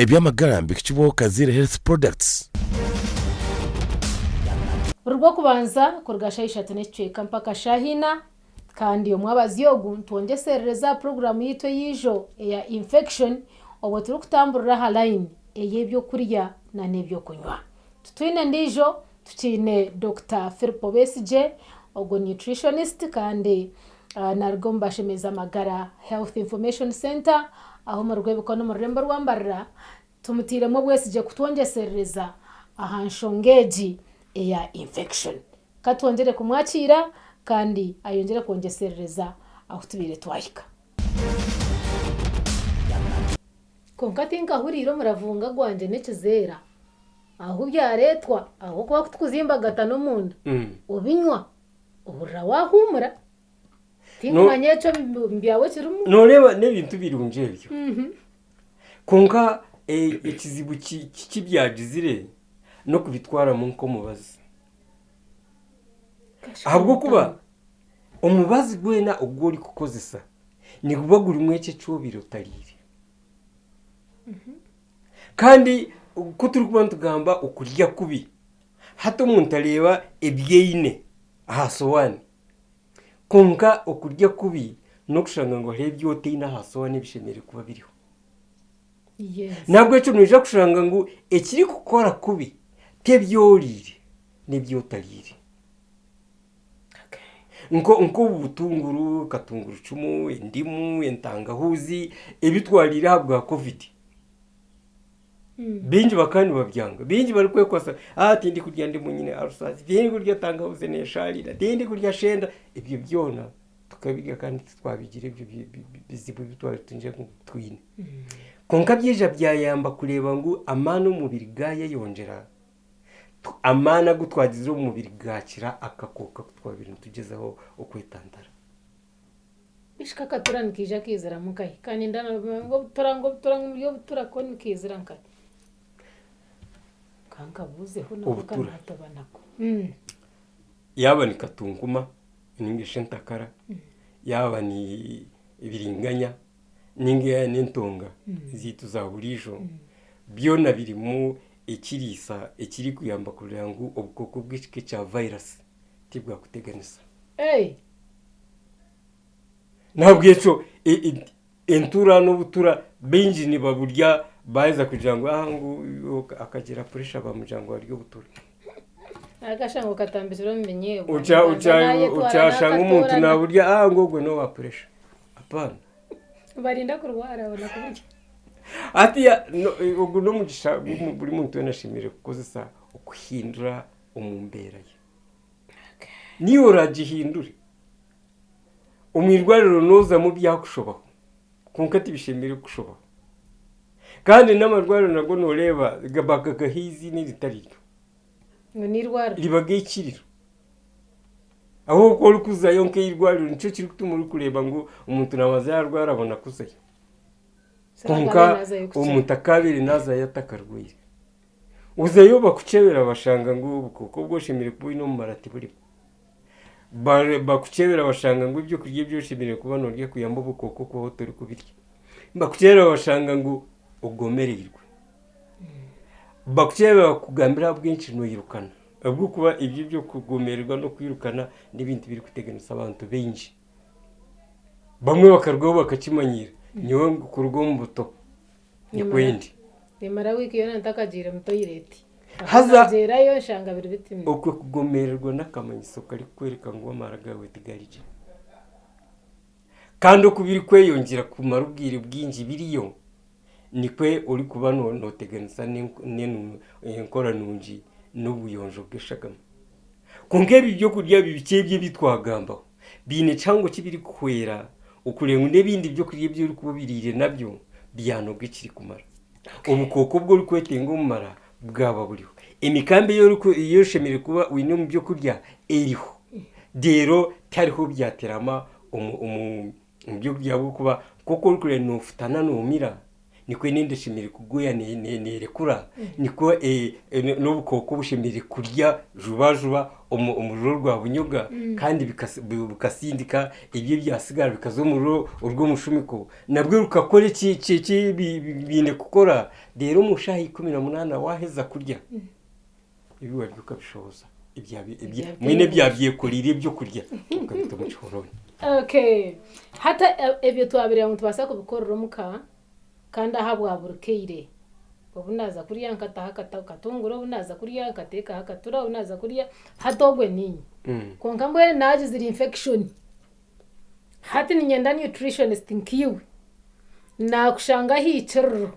Eby'amagara nibihikibwaho Kaziire Health Products. Buri Rwokubanza kuruga shaaha ishatu n'ekicweka mpaka shaaha ina kandi omwabazyo ogu nitwongyeserereza aha puroguraamu yaitu ey'eijo eya Infection obwo turikutamburira aha layini ey'ebyokurya n'ebyokunywa. Titwine ndiijo, tukiine Dokita Philip Besigye, ogwo nutritionist kandi naaruga omu Bashemeza Amagara Health Information Centre aho omuri Rwebikono omu rurembo rwa Mbarara. Tumutairemu obwesigye kutwongyeserereza aha nshonga egi eya infection. Ka twongyere kumwakiira kandi ayongyere kwongyeserereza ahu tubaire twahika. Kwonka tinkahuriire omuravunga gwangye n'ekizeera ahu byareetwa ahabw'okuba ku tukuzimbagata n'omunda obinywa ohurira waahuumura. Tinkumanya ekyo omu byawe ekirimu. Nooreeba n'ebintu birungi ebyo. Kwonka ekizibu ki byagizire n'okubitwaramu nk'omubazi. Ahabw'okuba omubazi gwena ogu orikukozesa niguba gurimu ekyo eki obaire otariire. Kandi ku turikuba nitugamba okurya kubi, hati omuntu areeba ebi aine aha sowaani, kwonka okurya kubi n'okushanga ngu hariho ebi otaine aha sowaani ebishemereire kuba biriho. N'ahabw'ekyo noija kushanga ngu ekirikukora kubi t'ebi oriire, n'ebi otariire. Nk'obu butunguru, katungurucumu, endimu, entangahuzi ebi twariire ahabwa kovidi, baingi bakaba nibabyanga, baingi barikwekwasa ah tindikurya ndimu nyine arusaasi, tindikurya tangahuzi neshaarira, tindikurya shenda, ebyo byona tukabirya kandi titwabigira ebyo bizibu ebi twaba nitwija ngu twine. Kwonka byaija byayamba kureeba ngu amaani omubiri gaayeyongyera. Amaani agu twagizire omu mubiri gaakira akakooko aku twabaire nitugyezaho okwetantara. Bishi k'akatura nikaija kaiziramu nkahi? Ka ninda ngu obutura ngu obutura ngu muri obutura ko nikaizira nkahi? Ka nkabuuzeho nako Obutura. ka naatoba nako. Yaaba ni katunkuma ninga shi entakara, yaaba ni biringanya ninga yaaba n'entonga zaitu za buriijo, byona birimu ekiriisa ekirikuyamba kugira ngu obukooko bw'ekika ekya vayirasi tibwakuteganisa. N'ahabw'ekyo entura n'obutura baingi nibaburya baaheza kugira ngu ah ngu akagira puresha bamugira ngu arye obutura. Akashanga okatambikire omu binyeebwa. Okyashanga omuntu naaburya ah ngu ogwe n'owa puresha. Apaana. Barinda kurwara babona kuburya. Hatiiya ogu n'omugisha ogu buri muntu weena ashemereire kukozesa okuhindura omu mbeera ye. Niiwe oraagihindure. Omu irwariro noozamu byakushobaho kwonka tibishemereire kukushobaho. Kandi n'amarwariro nago nooreeba bagagaha eiziina eritari ryo. Ngu n'eirwariro. Riba g'eikiriro. Ahabw'okuba orikuzayo nk'eirwariro nikyo kirikutuma orikureeba ngu omuntu naabanza yaarwara abona kuzayo. Kwonka omuntu akaabaire naazayo atakarwaire. Ozayo bakukyebera bashanga ngu obukooko obu oshemereire kuba oine omu mara tiburimu. Bakukyebera bashanga ngu ebyokurya ebi oshemereire kuba noorya kuyamba obukooko kubaho torikubirya. Bakukyebera bashanga ngu ogomereirwe. Bakukyebera bakugambira ahabw'enki noirukana. Ahabw'okuba ebyo eby'okugomererwa n'okwirukana n'ebintu ebirikuteganisa abantu baingi. Bamwe bakarugaho bakakimanyiira, nyowe kuruga omu buto nikwo ndi. Nimara wiiki yoona ntakagiire mu toyireti. Haza Naagyerayo nshanga biri biti. Okwo kugomererwa n'akamanyiso karikukworeka ngu amara gaawe tigari gye. Kandi oku birikweyongyera kumara obwire bwingi biriyo, nikwo orikuba nooteganisa n'enkora nungi n'obuyonjo bw'eshagama. Kwonka ebi byokurya bikye ebi ebi twagambaho biine kihango ki birikuhwera okureeba ngu n'ebindi byokurya ebi orikuba obiriire nabyo byanoga ekirikumara. Obukooko obu orikwetenga omu mara bwaba buriho. Emikambi ei oshemereire kuba oine omu byokurya eriho. Reero tihariho byaterama omu byokurya ahabw'okuba nk'oku orikureeba noofutana noomira. Nikwo n'enda eshemereire kugoya neerekura, nikwo n'obukooko bushemereire kurya jubajuba omu ruro rwa bunyoga kandi bukasindika ebyo ebyatsigara bikaza omu ruro orw'omushumiko nabwo rukakora eki biine kukora reero omu shaaha 18 waaheza kurya ebi warya okabishohoza mbwenu ebyabyekoreire ebyokurya okabita omu kihorooni. Okay. Hati ebyo twabireeba ngu nitubaasa kubikorera omuka kandi ahabwa buri kaire. Obu naaza kurya nkataho akatunguru, obu naaza kurya nkateekaho akatura, obu naaza kurya, hati ogwe niinye. Kwonka mbwenu naagizire infection, hati niinyenda nutritionist nkaiwe, naakushanga aha ikiriro,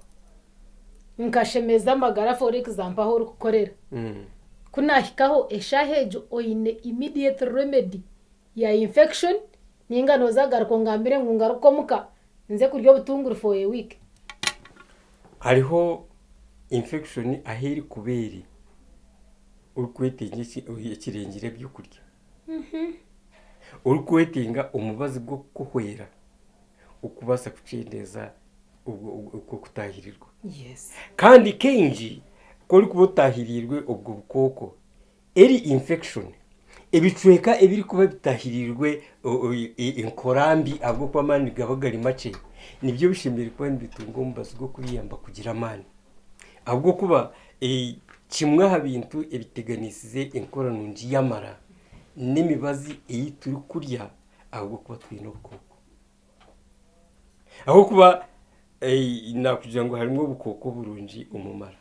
nkashemeza amagara for example ahu orikukorera, ku naahikaho eshaaha egyo oine immediate remedy ya infection ninga nooza kugaruka ongambire ngu ngaruke omuka nze kurya obutunguru for a week? Hariho infection ahu erikuba eri orikwetenga ekirengire ebyokurya, orikwetenga omubazi gw'okukuhwera okubaasa kukyendeeza okwo kutaahirirwa. Kandi kaingi ku orikuba otaahiriirwe obwo bukooko, eri infection, ebicweka ebirikuba bitahiriirwe enkora mbi ahabw'okuba amaani nigaba gari makye, nibyo bishemereire kuba nibitunga omubazi gw'okubiyamba kugira amaani. Ahabw'okuba kimwe aha bintu ebiteganisize enkora nungi y'amara n'emibazi ei turikurya ahabw'okuba twine obukooko. Ahabw'okuba nakugira ngu harimu obukooko burungi omu mara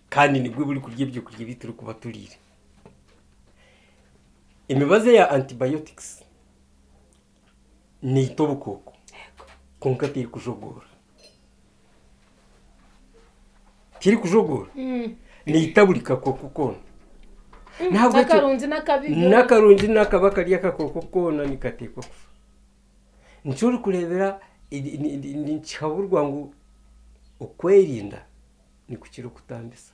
kandi nibwo burikurya ebyokurya ebi turikuba turiire. Emibazi eya antibiotics neita obukooko kwonka terikujogoora. Terikujogoora, neita buri kakooko koona. N'akarungi n'akabi byona. N'akarungi n'akabi akari akakooko koona nikateekwa kufa. Nikyo orikureebera nikihaburwa ngu okwerinda nikukira okutambisa.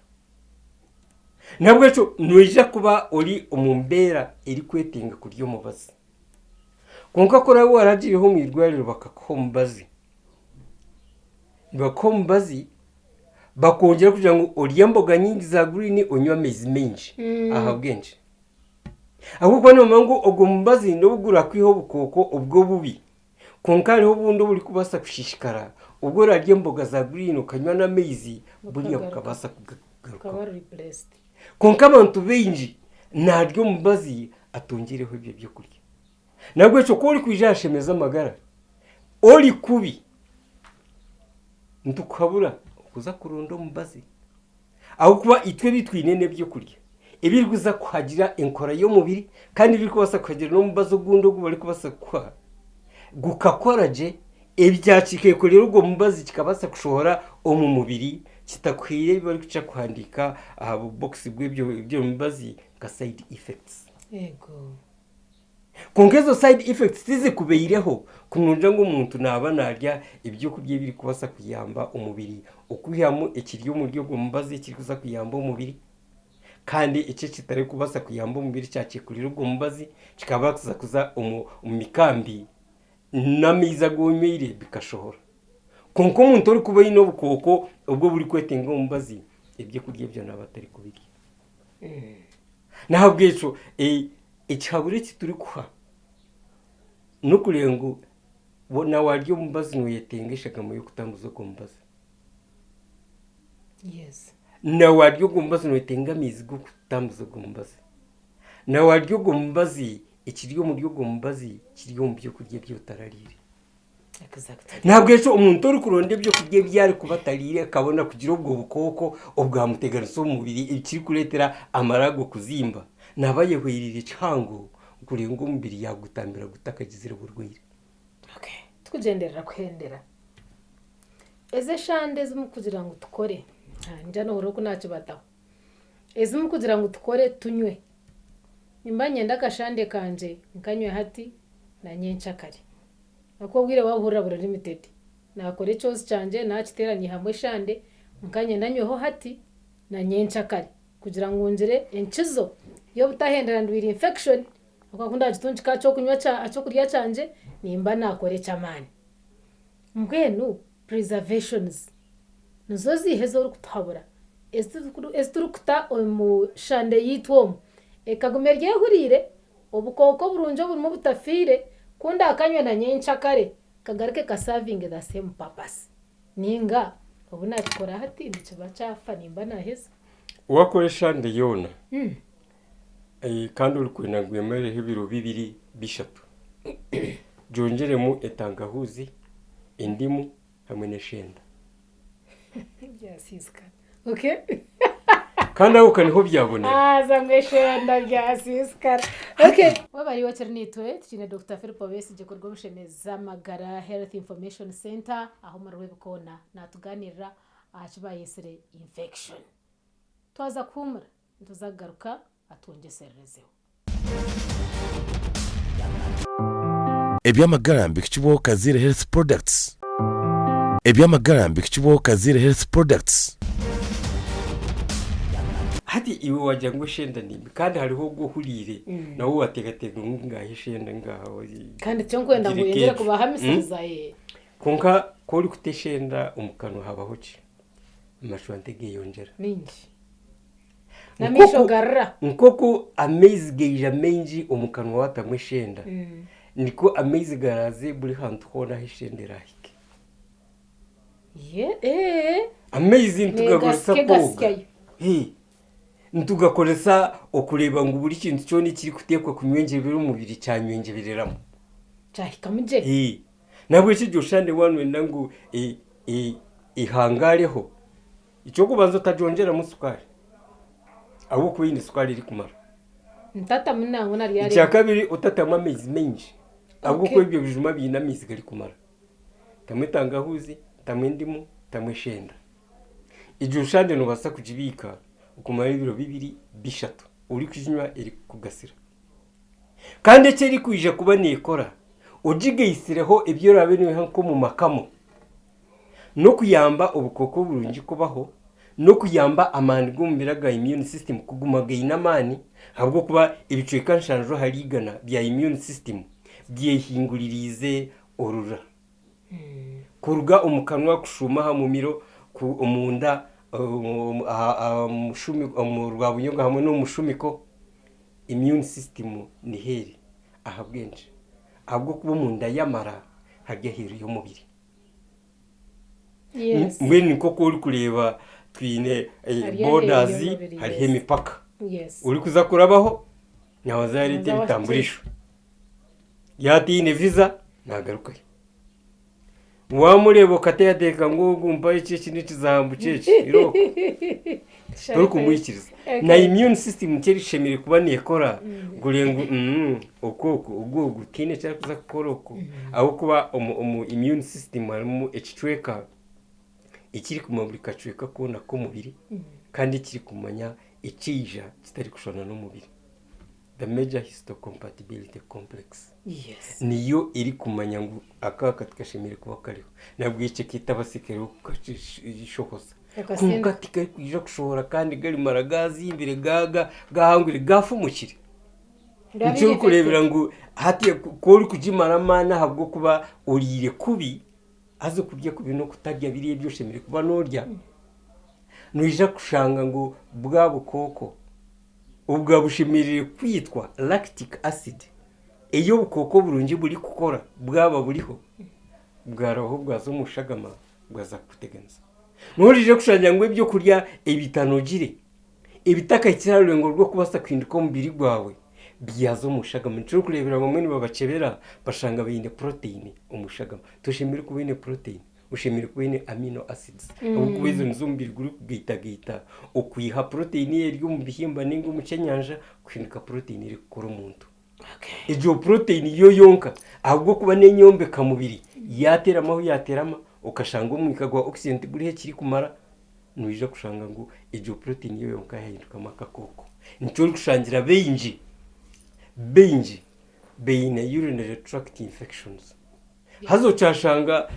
N'ahabw'ekyo noija kuba ori omu mbeera erikwetenga kurya omubazi. Kwonka ku oraabe waaragiireho omu irwariro bakakuha omubazi, nibakuha omubazi bakwongyera kugira ngu orye emboga nyingi za guriini onywe amaizi maingi. Ahabw'enki? Ahabw'okuba nibamanya ngu ogwo mubazi n'obu gurakwiha obukooko obwo obubi, kwonka hariho obundi oburikubaasa kushishikara obu orarya emboga za guriini okanywa n'amaizi buriya bukabaasa kugarukaho. Kwonka abantu baingi naarya omubazi atongyereho ebyo ebyokurya. N'ahabw'ekyo ku orikwija aha Shemeza Amagara ori kubi, nitukuhabura okuza kuronda omubazi. Ahabw'okuba itwe ebi twine n'ebyokurya ebirikuza kuhagira enkora y'omubiri kandi ebirikubaasa kuhagira n'omubazi ogundi ogu barikubaasa kukuha gukakora gye, ebyakikeekorera ogwo mubazi kikabaasa kushohora omu mubiri kitakuhaire ebi barikukira kuhandiika aha bubokisi bw'ebyo mibazi nka side effects. Kwonka ezo side effects tizikubaireho kunungira ngu omuntu naaba naarya ebyokurya ebirikubaasa kuyamba omubiri okwihamu ekiri omuri ogwo mubazi ekirikuza kuyamba omubiri kandi eki ekitarikubaasa kuyamba omubiri kyakyekurira ogwo mubazi kikabaasa kuza omu mikambi n'amaizi agu onywire bikashohora. Kwonka omuntu orikuba aine obukooko obwo oburikwetenga omubazi, ebyokurya ebyo naaba atarikubirya. N'ahabw'ekyo Ekihaburo eki turikuha n'okureeba ngu na waarya omubazi nooyetenga eshagama y'okutambuza ogwo mubazi. Na waarya ogwo mubazi nooyetenga amaizi g'okutambuza ogwo mubazi. Na waarya ogwo mubazi ekiri omuri ogwo mubazi kiri omu byokurya ebi otarariire. Nahabwekyo omuntu orikuronda ebyokurya ebi arikuba atariire akabona kugira obwo bukooko obwamuteganisa omu mubiri ekirikureetera amara ago kuzimba, naaba ayehwereire kihango kureeba ngu omubiri yaagutambira gutakagizire burwaire. Okay, tukugyenderera kuhendera. Ezi eshande ezi murikugira ngu tukore, ningira nohurira oku naakibataho. Ezi murikugira ngu tukore tunywe. Nimba niinyenda akashande kangye nkanywe hati na nyenkyakare. Ahakuba obwire waabuhurira buri limited. Naakora ekyozi kyangye naakiteera nyihamu eshande kwonka niinyenda nyweho hati na nyenkyakare kugira ngu ngire enkizo y'obutahendera ndwaire infection ahabw'okuba ku ndaagitungika aha ky'okunywa aha ky'okurya kyangye nimba naakora eky'amaani. Mbwenu preservations. Nizo ziiha ezi orikutuhabura ezi turikuta omu shande yaitu omu ekaguma eri ehuriire, obukooko oburungi oburimu butafiire, ku ndaakanywe na nyencakare kagaruke ka savinge the same purpose ninga obu naakikora hati nikiba kyafa nimba naaheza. Waakora eshande yoona kandi orikwenda ngu emareho ebiro bibiri bishatu, gyongyeremu etangahuuzi, endimu hamwe n'eshenda. Byasiisikara. Okay. Kandi aho ka niho byabonera. Haza ngu eshenda byasiisikara. Okay. Webare iwe okiri naitwe, tukiine Dokita Philip Obesigye kuruga omu Shemeza Amagara Health Information Centre aho omuri Rwebikoona naatugaanirira aha ki baayetsire infection. Twaza kuhuumura, nituza kugaruka atwongyesererezeho. Eby'amagara mbihikibwaho Kaziire Health Products. Eby'amagara mbihikibwaho Kaziire Health Products. Hati iwe wagira ngu eshenda nimbi kandi hariho ogu ohuriire nawe wateekateeka ngu ngaha eshenda ngaha Kandi tikyo nkwenda ngu ngire oyongyere keegi. kubahamisiriza ee. Kwonka ku orikuta eshenda omu kanwa habaho ki? Amashwante geyongyera. Mingi. N'amaisho garira. Nk'oku amaizi gaija maingi omu kanwa waatamu eshenda, nikwo amaizi garaaze buri hantu hoona ahu eshenda eraahike. Amaizi nitugakoresa kwoga. Nitugakoresa okureeba ngu buri kintu kyona ekirikuteekwa kunywengyerera omubiri kyanywengyereramu. Kyahikamu gye. Nahabwekyo egyo shande waaba noyenda ngu ehangareho, eky'okubanza otagyongyeramu sukaari ahabw'okuba eine sukaari erikumara. Ntatamu nangwa na ryari. Ekyakabiri otatamu amaizi maingi ahabw'okuba ebyo bijuma biine amaizi garikumara. Tamu entangahuuzi, tamu endimu, tamu eshenda. Egyo shande noobaasa kugibiika okumara ebiro bibiri bishatu orikuginywa erikukugasira. Kandi eki erikwija kuba neekora, ogigaitsireho ebi oraabe noiha nk'omu makamo, n'okuyamba obukooko burungi kubaho, n'okuyamba amaani g'omubiri aga immune system kuguma gaine amaani, ahabw'okuba ebicweka nshanju ahari igana bya immune system byehinguririize orura. Kuruga omu kanwa kushuuma aha mumiro, omunda, omu rwabunyogo hamwe n'omu mushumiko. Immune system niho eri. Ahabw'enki? Ahabw'okuba omunda y'amara hari aheeru y'omubiri. Yes. Mbwenu nk'oku orikureeba twine eh, Hari aheeru borders, y'omubiri, hariho yes. emipaka. Yes. Orikuza kurabaho naabanza yareeta Nabanza ebitamburisho. Yaaba ataine visa naagarukayo. Waamureeba okateekateeka ngu ogu mpa eki eki n'ekizambu ky'eki irooko torikumwikiriza. Na immune system nikyo eshemereire kuba neekora kureeba ngu oku oku ogu ogu tihaine eki arikuza kukora oku ahabw'okuba omu immune system harimu ekicweka ekirikumanya buri kacweka koona k'omubiri kandi ekirikumanya ekiija kitarikushushana n'omubiri. The major histocompatibility complex Yes. niyo erikumanya ngu aka aka tikashemereire kuba kariho nahabwekyo ekeeta abasikare kukashohoza Akasindika. kwonka tikarikwija kushohora kandi garimara gazimbire gahangwire gafumukire nikyo orikureebera ngu hati ku orikugimara amaani ahabw'okuba oriire kubi haza okurya kubi n'okutarya biriya ebi oshemereire kuba noorya noija kushanga ngu bwa bukooko Obwa bushemereire kwitwa lactic acid ei obukooko oburungi burikukora bwaba buriho bwarabaho bwaza omu shagama bwaza kukuteganisa. Noija kushanga ngu ebyokurya ebitanogire ebitakahikire aha rurengo rw'okubaasa kuhinduka omubiri gwawe byaza omu shagama. Nikyo orikureebera bamwe nibabakyebera bashanga baine protein omu shagama. Toshemereire kuba oine protein. Oshemereire kuba oine amino acids ahabw'okuba ezo nizo omubiri gurikugaitagaita okwiha protein eri omu bihimba ninga omu kyenyanja kuhinduka protein erikukora omuntu. Egyo protein yo yonka ahabw'okuba n'enyombeka mubiri yaaterama ahu yaaterama okashanga omwika gwa oxygen tiguriho ekirikumara noija kushanga ngu egyo protein yo yonka yaahindukamu akakooko. Nikyo orikushangira baingi baingi baine urinary tract infections. Haza okyashanga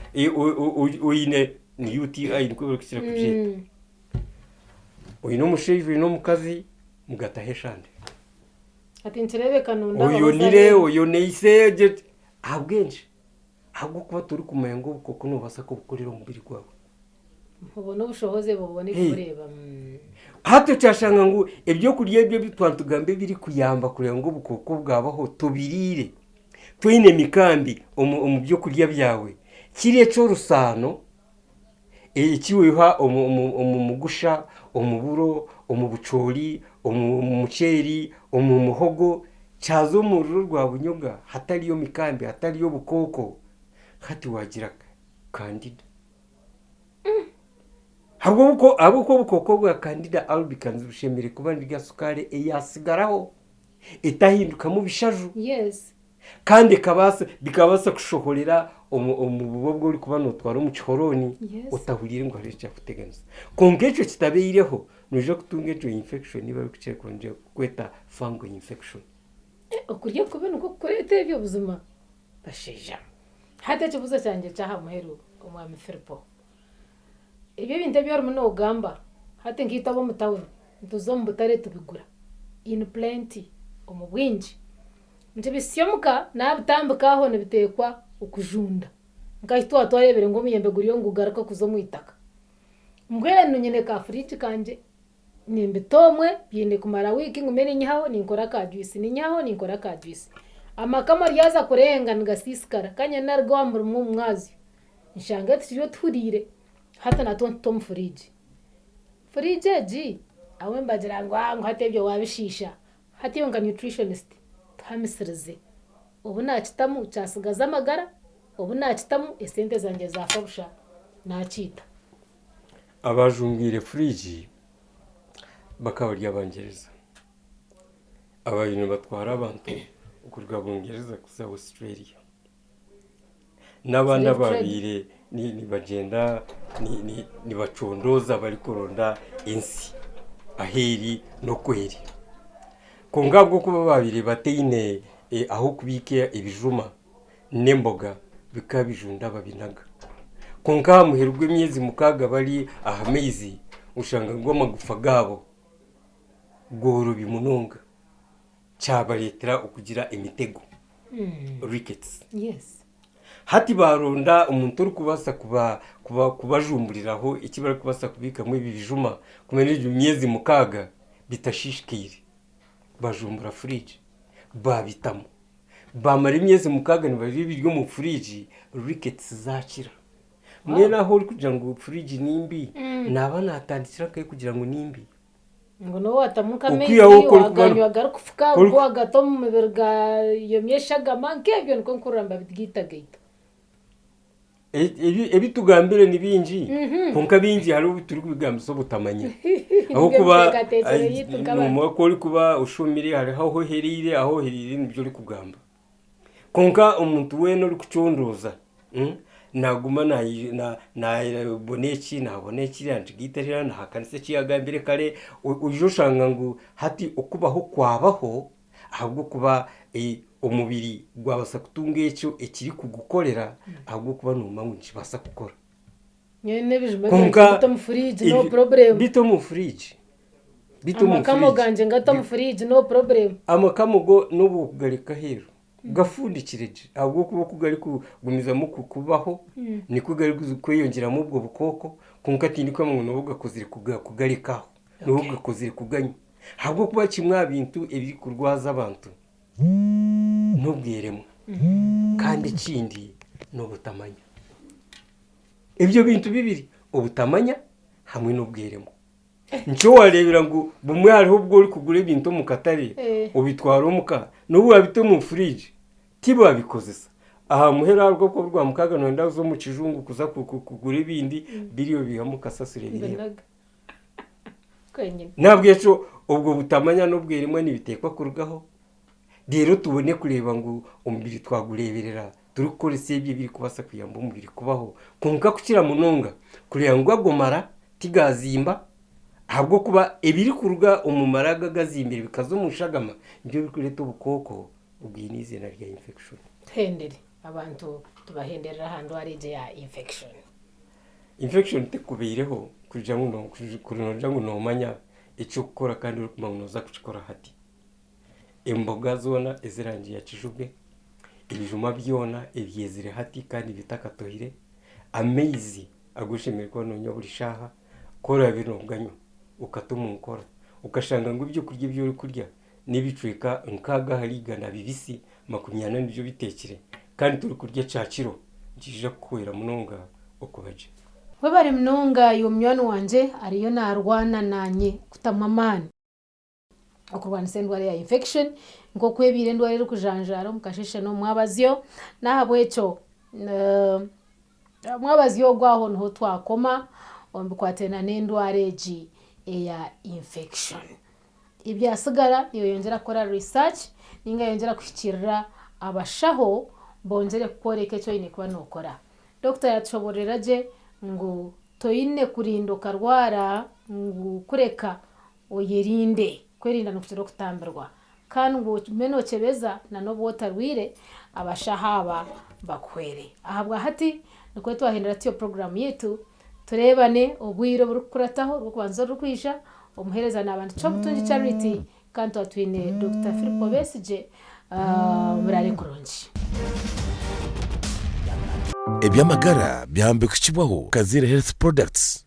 oine ni UTI nikwo barikukira kugyeta. Oine omushaija oine omukazi mugataho eshande. Ati nikireebeka nonda Oyonire oyoneise gye ahabw'enki? Ahabw'okuba torikumanya ngu obukooko noobaasa kubukorera omubiri gwawe. Obone obushohozi bubone kubureeba. Hati okyashanga ngu ebyokurya ebyo ebi twaba nitugamba ebirikuyamba kureba ngu obukooko bwabaho tobiriire, toine mikambi omu byokurya byawe, kiri eky'orusaano eki waiha omu mugusha, omu buro, omu bucoori, omu muceeri, omu muhogo, kyaza omu ruro rwa bunyoga hatariyo mikambi, hatariyo bukooko, hati waagira kandida. Ahabw'okuba obukooko bwa Candida albicans bushemereire kuba nibirya sukaari eyaasigaraho etahindukamu bishaju kandi bikabaasa kushohorera omu buba obu orikuba nootwara omu kihorooni otahuriire ngu hariho ekyakuteganisa. Kwonka ekyo kitabaireho, noija kutunga egyo infection ei barikukira kweta fungal infection. Okurya kubi nikwo kukureeta ebyo buzima? Bashaija. Hati ekibuuzo kyangye eky'aha muheru, Omwami Filipo. Ebi ebintu ebi orimu noogamba, hati nkaitwe ab'omu tawuni nituza omu butare tubigura in plenty, omu bwingi. Nikibitsya omuka naabitambika aho nibiteekwa okujunda. Nka ahu twaba twareebire ngu omuyembe guriyo nigugaruka kuza omu itaka. Mbwenu nyine ka fridge kangye Nimbita omwe byine kumara wiiki ngume ninyihaho ninkora ka juice ninyihaho ninkora ka juice. Amakamo ryaza kurenga nigasiisikara kandi nyowe naruga owa murimo omu mwazyo nshange tukiriyo tuhuriire hati natwo nituta omu fridge. Fridge egi abamwe nibagira ngu ngu hati ebyo waabishiisha, hati iwe nka nutritionist tuhamisirize obu naakitamu kyasigaza amagara, obu naakitamu esente zangye zaafa busha naakiita. Abaajungwire furiigi bakaba bari Abangyereza abaabaire nibatwara abantu kuruga Bungyereza kuza Australia. N'abandi abaabaire nibagyenda nibacondooza barikuronda ensi ahu eri n'oku eri. Kwonka ahabw'okuba baabaire bataine ah'okubiika ebijuma, n'emboga bikaba bijunda babinaga. Kwonka aha muheru gw'emyezi mukaaga bari aha maizi, oshanga ngu amagufa gaabo goorobi munonga, kyabareetera okugira emitego, rickets. Hati baaronda omuntu orikubaasa kubajumburiraho eki barikubaasa kubiikamu ebi bijuma kumara egyo myezi mukaaga bitashiishikaire, bajumbura furiigi baabitamu. Baamara emyezi mukaaga nibarya ebiri omu furiigi, rickets zaakira. Mbwenu ahu orikugira ngu furiigi ni mbi, naaba naatandikira nkahi kugira ngu ni mbi? Ngu n'obu waatamu nk'amaizi Okwihaho ku orikuba waganywa garikufuka, ku ku wagata omu mubiri gayomya eshagama, nk'ebyo nikwo nkuhurira nibabigaitagaita. Ebi tugambire ni bingi kwonka bingi hariho obu turikubigambisa obutamanya ahabw'okuba noomanya ku orikuba oshomire hariho ahu ohereire ahu ohereire nibyo orikugamba kwonka omuntu weena orikucondooza naaguma naabona eki naabona ekiriya nakigaita hariya naahakanisa eki yaagambire kare oija oshanga ngu hati okubaho kwabaho Ahabw'okuba omubiri gwabaasa kutunga ekyo ekirikugukorera ahabw'okuba noomanya ngu nikibaasa kukora. Nyowe n'ebijuma Kwonka byangye mbita omu fridge no problem. Bita omu fridge. Bita omu Amakamo fridge. gangye ngata omu fridge no problem. Amakamo go n'obu okugareka aheeru gafundikire gye ahabw'okuba oku garikugumizamu kubaho nikwo garikweyongyeramu obwo bukooko kwonka tindikuhamya ngu nooba ogakozire kugareka aho, nooba ogakozire kuganywa. Ahabw'okuba kimwe aha bintu ebirikurwaza abantu n'obweremwa kandi ekindi n'obutamanya. Ebyo bintu bibiri obutamanya hamwe n'obweremwa. Nikyo waareebera ngu bumwe hariho obu orikugura ebintu omu katare obitwara omuka n'obu waabita omu furiigi tibabikozesa. Aha muheru aha rw'okuba Orwamukaaga nooyenda kuza omu kijungu kuza kugura ebindi biri obiihamu kasasiro ebiriho. Kwenyine. N'ahabw'ekyo obwo butamanya n'obweremwa nibiteekwa kurugaho, reero tubone kureeba ngu omubiri twagureeberera turikukoresa ebyo ebirikubaasa kuyamba omubiri kubaho. Kwonka kukira munonga kureeba ngu ago mara tigaazimba ahabw'okuba ebirikuruga omu mara ago agazimbire bikaza omu shagama nibyo birikureeta obukooko obwine eiziina rya infection. Tuhendere abantu tubahenderere aha ndwara egyo eya infection. Infection tekubaireho kugira ngu kugira ngu noomanya eky'okukora kandi orikumanya ngu nooza kukikora hati. Emboga zoona ez'erangi ya kijubwe, ebijuma byona ebyezire hati kandi bitakatohire, amaizi. agu oshemereire kuba noonywa buri shaaha, ku oraabe nooganywa okata omu nkora, okashanga ngu ebyokurya ebi orikurya n'ebicweka nkaaga ahari igana bibisi, 40 nibyo biteekire kandi torikurya kyakiro, nikiija kukuhwera munonga okuba gye. Webare munonga iwe munywani wangye ariyo naarwana naanye kutamu amaani. Okurwanisa endwara ya infection nk'oku ebaire endwara erikujanjaara omu kasheeshe n'omu mwabazyo. N'ahabw'ekyo omwabazyo ogwo aho niho twakoma omu bikwatiraine n'endwara egi eya infection. Ebyatsigara niweyongyera kukora research ninga oyongyera kuhikiirira abashaho bongyere kukworeka eki oine kuba nookora. Dokita yaatushoboororera gye ngu toine kurinda okarwara ngu kureka Oyerinde. Kwerinda nikukira okutambirwa. Kandi ngu ogume nokyebeza na n'obu otarwire, abashaho aba bakuhwere. Ahabwahati nikwo twahindura tutyo puroguraamu yaitu, tureebane obwire oburikukurataho, orw'okubanza orurikwija, omuheereza naaba ndi Kyobutungi Charity kandi twaba twine Dokita Philip Obesigye. Muraare kurungi. Eby'amagara byahambikukibwaho Kaziire Health Products.